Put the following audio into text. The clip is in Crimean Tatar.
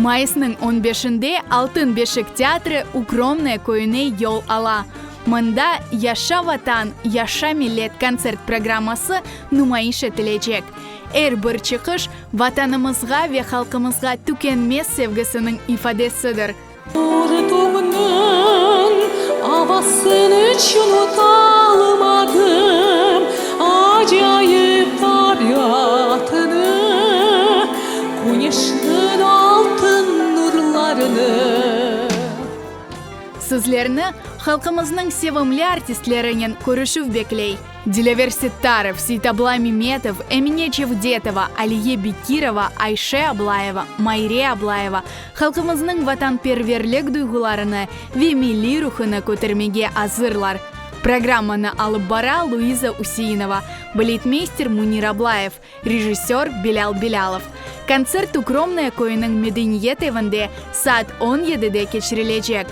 Mayısnıñ on beşinde Altın beşik teatri Ukromnoye köyüne yol ala. Mında Yaşa Vatan, yaşa millet kontsert programması numayış etilecek. Er bir çıqış, Vatanımızğa ve halqımızğa tükenmez sevgisiniñ ifadesidir. Yurtumnıñ avasını iç unutalmadım, Acayip tabiatını, Küneşniñ altın nurlarını. Sizlerni halqımıznıñ sevimli artistlerinen körüşüv bekley. Dilâver Settarov, Seytabla Memetov, Emine Cevdetova, Aliye Bekirova, Ayşe Ablayeva, Mayre Ablayeva halqımıznıñ vatanperverlik duyğularını ve milliy ruhunı kötermege azırlar. Programmanı alıp bara Luiza Useinova, baletmeyster Munir Ablayev, rejissör Bilâl Bilâlov. Kontsert Ukromnoye köyüniñ medeniyet evinde saat on yedide keçirilecek.